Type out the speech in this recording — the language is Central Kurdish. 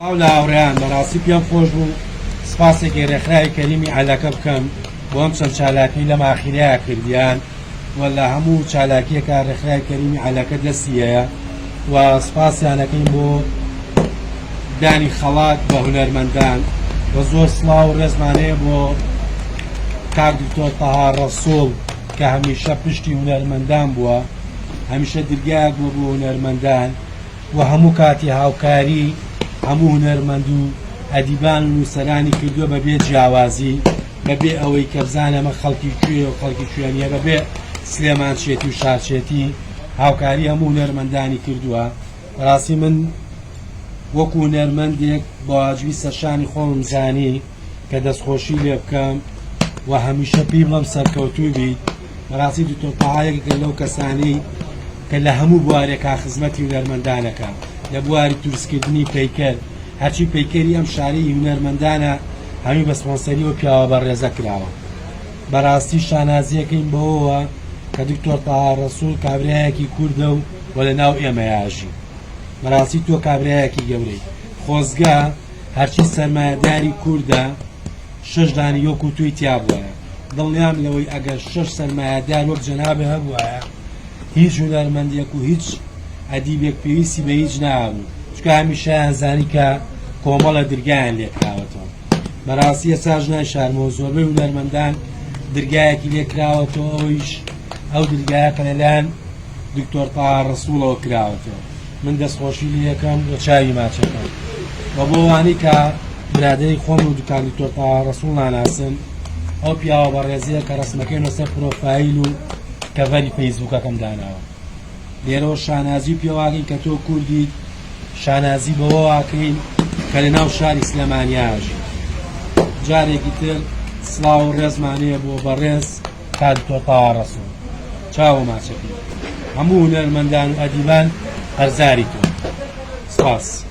سڵاو لە هاوڕێیان، بەڕاستی پێم خۆش بوو سپاسێکی ڕێکخراوی کەریمی عەلەکە بکەم بۆ ئەم چەند چالاکی لەم ئاخیرەیا کردیان و لە هەموو چالاکیەکە ڕێکخراوی کەریمی عەلەکە دەستی هەیە و سپاسیانەکەین بۆ دانی خەڵات بە هونەرمەندان و زۆر سڵاو و ڕێزمان هەیە بۆ کاک دکتۆر تەها ڕەسوڵ کە هەمیشە پشتی هونەرمەندان بووە، هەمیشە درگایەک بووە بۆ هونەرمەندان. و هەموو کاتی هاوکاری هەموو هونەرمەند و ئەدیبان و نووسەرانی کردووە بە بێ جیاوازی، بە بێ ئەوەی کە بزانێ ئەمە خەڵکی کوێیە و خەڵکی کوێ نییە، بە بێ سلێمانچێتی و شارچێتی هاوکاری هەموو هونەرمەندانی کردووە. بەڕاستی من وەکوو هونەرمەندێک بە واجبی سەرشانی خۆمم زانی کە دەستخۆشی لێ بکەم و هەمیشە پێی بڵێم سەرکەوتوو بیت. بەڕاستی دکتۆر تەها یەکێکە لەو کەسانەی کە لە هەموو بوارێکا خزمەتی هونەرمەندانەکە لە بواری دروستکردنی پەیکەر هەرچی پەیکەری ئەم شارەی هونەرمەندانە هەمووی بە سپۆنسەری ئەو پیاوە بەڕێزە کراوە بەڕاستی شانازیەکەین بەوەوە کە دکتۆر تەها ڕەسوڵ کابرایەکی کوردە و و لە ناو ئێمەیا ئەژی بەڕاستی تۆ کابرایەکی گەورەی خۆزگە هەرچی سەرمایەداری کوردە شەش دانی وەکو تۆی تیا بوایە دڵنیام لەوەی ئەگەر شەش سەرمایەدار وەک جەنابت هەبوایە هیچ هونەرمەندێک و هیچ ئەدیبێک پێویستی بە هیچ نابوو چونکە هەمیشەیان زانی کە کۆمەڵە درگایان لێکراوەتەوە بەڕاستی ئێستاش نایشارمەوە زۆربەی هونەرمەندان درگایەکی لێکراوەتەوە ئەویش ئەو درگایە کە لەلایەن دکتۆر تاها ڕەسوڵەوە کراوەتەوە من دەستخۆشی لێ ئەکەم و چاوی ماچەکەم و بۆ وانەی کە برادەری خۆم و دوکان دکتۆر تاها ڕەسوڵ ناناسن ئەو پیاوە بەڕێزەیە کە ڕسمەکەی لەسەر پرۆفایل و cover ی فەیسبوکەکەم داناوە لێرەوە شانازی پێواکەین کە تۆ کوردیت شانازی بەوە واکەین کە لە ناو شاری سلێمانیاژی جارێکی تر سڵاو و ڕێزمان هەیە بۆ بەڕێز کاک دکتۆر تاها ڕەسوڵ چاوە ماچەکەی هەموو هونەرمەندان و ئەدیبان قەرزاری تۆ سپاس.